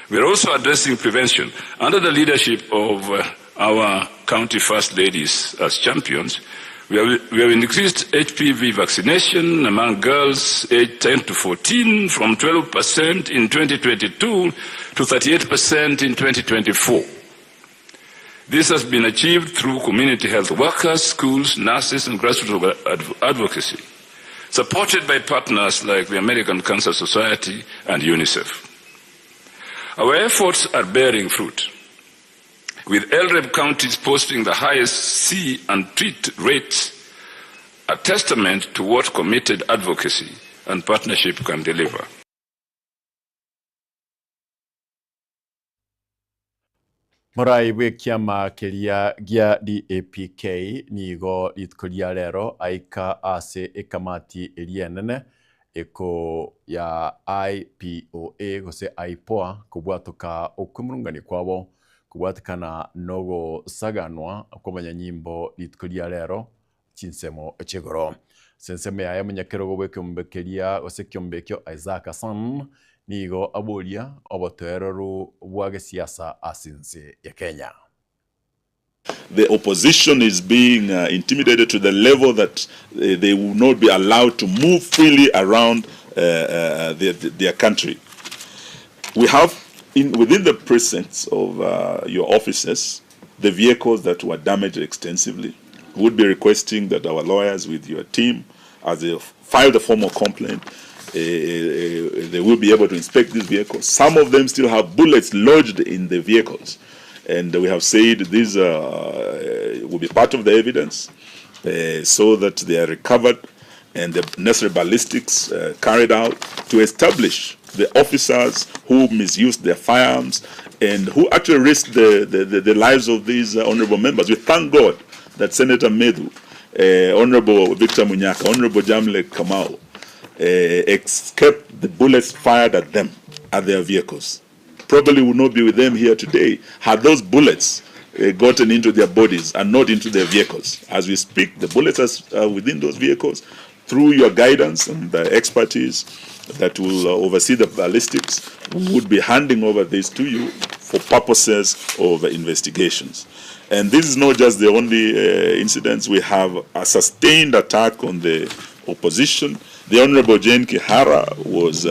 We're also addressing prevention. Under the leadership of our county first ladies as champions, we have increased HPV vaccination among girls aged 10 to 14 from 12% in 2022 to 38% in 2024. This has been achieved through community health workers, schools, nurses, and grassroots advocacy, supported by partners like the American Cancer Society and UNICEF. Our efforts are bearing fruit, with LREB counties posting the highest see and treat rates, a testament to what committed advocacy and partnership can deliver. Morai bw'ekiama keria gia DAPK nigo rituko ria rero aika ase ekamati eria enene eko ya IPOA gose IPOA kobwatoka okwemurungani kwabo kobwatikana nogosaganwa kw'abanyanyimbo rituko ria rero chinsemo chigoro. Sensemo yaye omonyakerogo bw'ekiombe keria gose ekiombe ekio Isaac Hassan nigo aboria obotoereru bwa gesiasa ase ense ya Kenya. The opposition is being intimidated to the level that they will not be allowed to move freely around their country. We have within the precincts of your offices the vehicles that were damaged extensively. We would be requesting that our lawyers with your team, as they file the formal complaint, they will be able to inspect these vehicles. Some of them still have bullets lodged in the vehicles. And we have said these will be part of the evidence so that they are recovered and the necessary ballistics carried out to establish the officers who misused their firearms and who actually risked the, the, the, the lives of these honorable members. We thank God that Senator Methu, Honorable Victor Munyaka, Honorable Jamleck Kamau escaped the bullets fired at them at their vehicles. Probably would not be with them here today had those bullets gotten into their bodies and not into their vehicles. As we speak, the bullets are within those vehicles. Through your guidance and the expertise that will oversee the ballistics, we would be handing over this to you for purposes of investigations. And this is not just the only incidents. We have a sustained attack on the opposition. The Honorable Jane Kihara was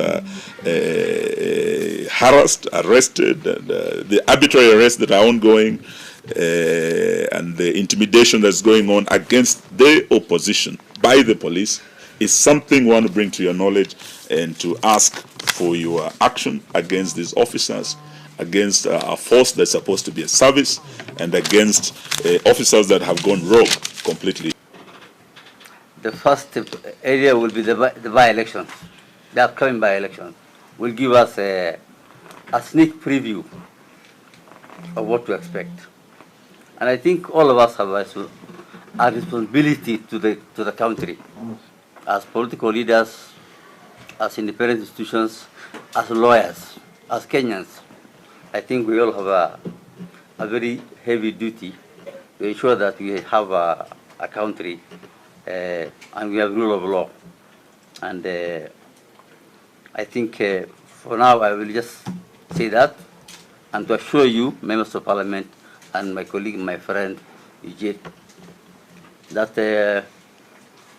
harassed, arrested, and the arbitrary arrests that are ongoing and the intimidation that's going on against the opposition by the police is something we want to bring to your knowledge and to ask for your action against these officers, against a force that's supposed to be a service, and against officers that have gone rogue completely. The first area will be the by-elections, the upcoming by-elections, will give us a sneak preview of what to expect. And I think all of us have a responsibility to the country, as political leaders, as independent institutions, as lawyers, as Kenyans. I think we all have a very heavy duty to ensure that we have a country and we have rule of law. And I think for now I will just say that, and to assure you, members of parliament, and my colleague, my friend, Eugene, that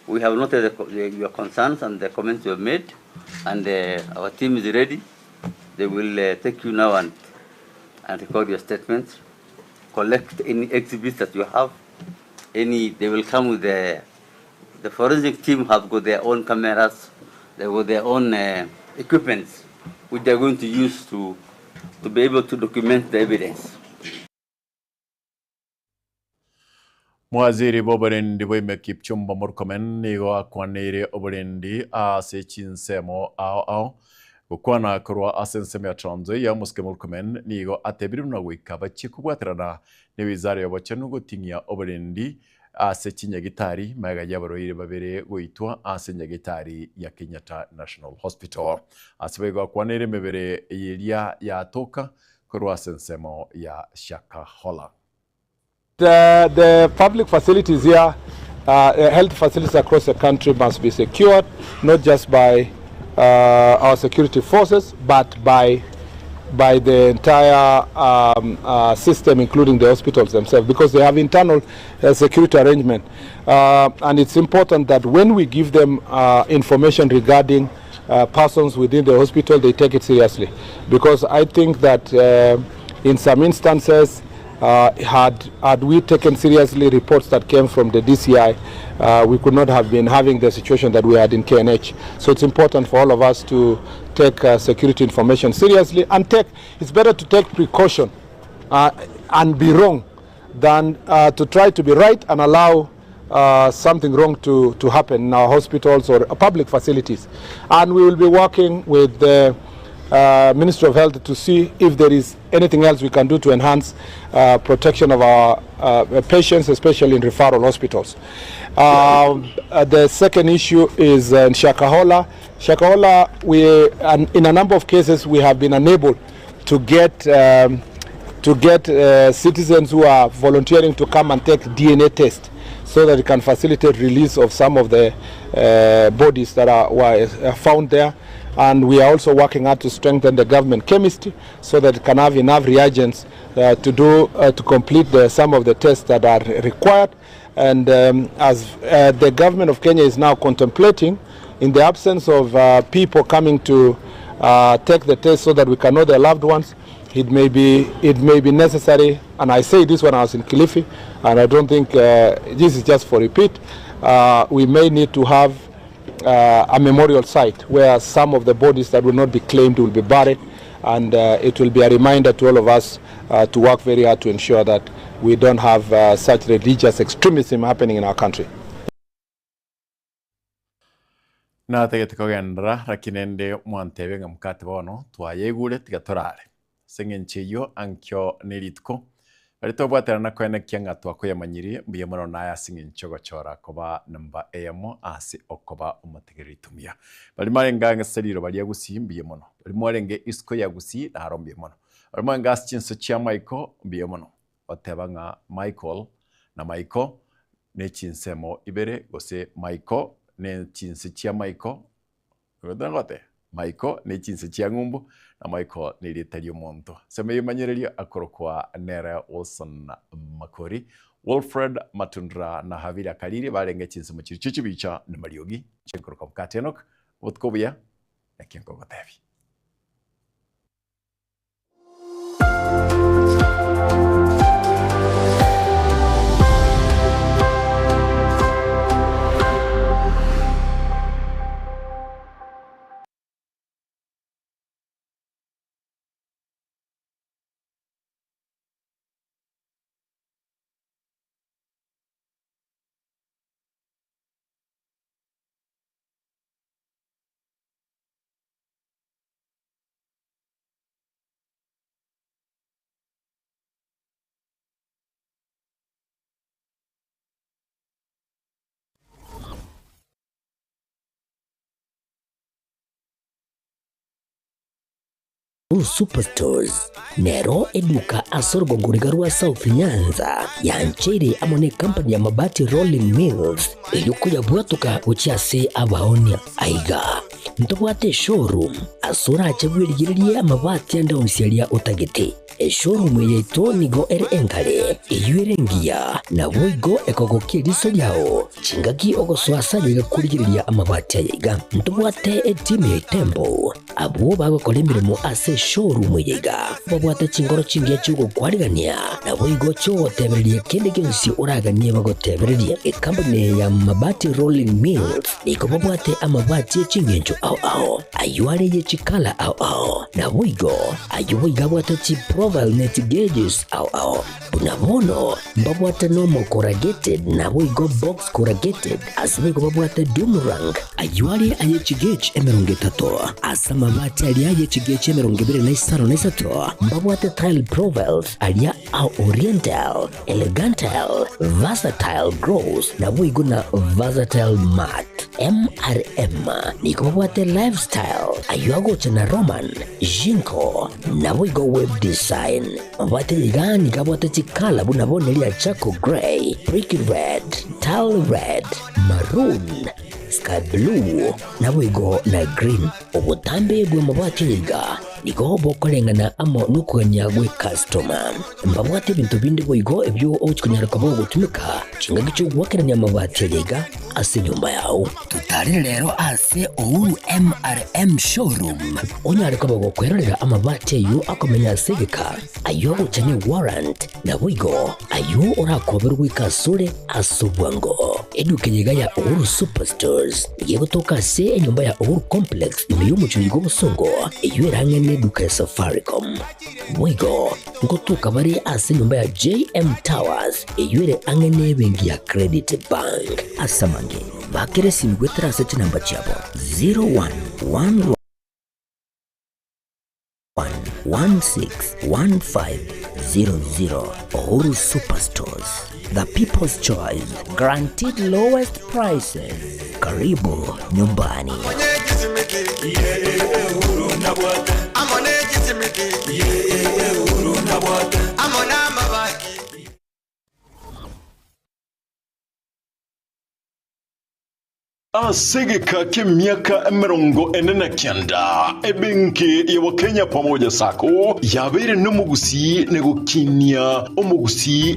we have noted your concerns and the comments you have made, and our team is ready. They will take you now and record your statements, collect any exhibits that you have. Any, they will come with the forensic team have got their own cameras, they got their own equipment, which they are going to use to be able to document the evidence. Mwaziri bw'oborendi bwaime Kipchumba Murkomen nigo akwaneire oborendi ase chinsemo ao ao gokwana korwa ase ensemo ya Trans Nzoia. Omosike Murkomen nigo atebire buna goika bachie kobwaterana na ewizara ya obochenu goting'ia oborendi ase chinyagitari magega ya abarwaire babere goitwa ase enyagitari ya Kenyatta National Hospital. Ase boigo akwaneire emebere eria yatoka korwa ase ensemo ya Shakahola. The public facilities here, health facilities across the country must be secured, not just by our security forces, but by the entire system, including the hospitals themselves, because they have internal security arrangement. And it's important that when we give them information regarding persons within the hospital, they take it seriously. Because I think that in some instances, had we taken seriously reports that came from the DCI, we could not have been having the situation that we had in KNH. So it's important for all of us to take security information seriously and take, it's better to take precaution and be wrong than to try to be right and allow something wrong to happen in our hospitals or public facilities. And we will be working with the Ministry of Health to see if there is anything else we can do to enhance protection of our patients, especially in referral hospitals. The second issue is in Shakahola. Shakahola, in a number of cases, we have been unable to get citizens who are volunteering to come and take DNA test so that it can facilitate release of some of the bodies that were found there. And we are also working hard to strengthen the government chemistry so that it can have enough reagents to complete some of the tests that are required. And as the government of Kenya is now contemplating, in the absence of people coming to take the test so that we can know their loved ones, it may be necessary, and I say this when I was in Kilifi, and I don't think this is just for repeat, we may need to have a memorial site where some of the bodies that will not be claimed will be buried, and it will be a reminder to all of us to work very hard to ensure that we don't have such religious extremism happening in our country. Natagete kogenderera, lakini ende mwantebia ng'a mokate bono twayeigure tiga torare. Ase eng'encho eyio ankio ne rituko baria tobwaterana na koenekia ng'a twakoyamanyiri mbuya mono naye ase eng'encho ogochora koba namba eyemo ase okoba omotegereri omuya. Baria marenge ang'e ase riroba ria Gusii mbuya mono, baria mwarenge isiko ya Gusii naro mbuya mono, baria mwarenge ase chinse chia Maiko mbuya mono. Oteba ng'a Michael na Maiko ne chinsemo ibere gose Maiko ne chinse chia Maiko Ngote, Maiko ne chinse chia ng'umbu, na Maiko nerieta ri'omonto. Ase ememanyererio akorokwa nere Wilson Makori, Wilfred Matundura na Havila Kariri barenge chinsemo chiria chie chibicha na mariogi. Inche nkorokwa Mokati Enock, obotuko obuya, nakio nkogotebia. Blue Superstores nero eduka ase orogongo riga rwa South Nyanza yancheire amo ne company ya Mabati Rolling Mills erio koyabwatoka gochia ase abaonia. Aiga ntobwate eshowroom ase orache bwerigererie amabati ande onsi aria otagete. Eshowroom yaito nigo ere engare, eyio ere engiya, naboigo ekogokia eriso riao chingaki ogosoa ase ayaiga korigereria amabati ayaiga. Ntobwate etimu ya Itembo Abwo bagokora emeremo ase eshowroom eye iga babwate chinkoro chingiya chi'ogokwarigania, naboigo chi'ogotebereria kende gionsi oraganie bagotebererie. Ekampuni eye ya Mabati Rolling Mills nigo babwate amabati e chingencho ao ao, ayio are ye chikala ao ao, naboigo ayio boigo abwate chiprofile ne chigeges ao ao. Buna bono mbabwate nomo corrugated naboigo box corrugated, ase boigo babwate doom rank, ayio are aye chigauge 30, ase amabati aria aye chigauge 23, mbabwate tile profiles aria a oriental, elegantal, versatile gloss naboigo na versatile matte. MRM nigo babwate lifestyle, ayio agocha na Roman, Jinko, naboigo web design. Mabwate iga nigo abwate chikala buna bono eria charcoal grey, brick red, tile red, maroon, sky blue, naboigo na green. Obotambe bw'amabati aya iga nigo bokoreng'ana amo nokogania gw'ecustoma. Mbabwate ebinto binde boigo ebio ogochia konyara koba ogotumeka chingaki chi'ogoakerania amabati aya iga ase enyomba yao. Totarire rero ase Uhuru MRM Showroom onyare koba gokwerorera amabati ayio akomenya ase egeka, ayio agocha ne warrant, naboigo ayio orakoberwe goika asore ase obwango. Eduka eye iga ya Uhuru Superstores nigo egotoka ase enyomba ya Uhuru Complex ime y'omochie oyo bw'obosongo eyio ere ang'e neduka ya Safaricom. Boigo ngotoka bare ase enyomba ya JM Towers eyio ere ang'e nebenki ya Credit Bank. Ase amange, bakera esimi goetera ase chinamba chiabo 0111 161500. Uhuru Superstores, the people's choice, guaranteed lowest prices. Karibu nyumbani. Ase egeka ki'emiaka 49, ebenki ya Kenya Pamoja Sacco yabeire nomogusii na gokinia omogusii.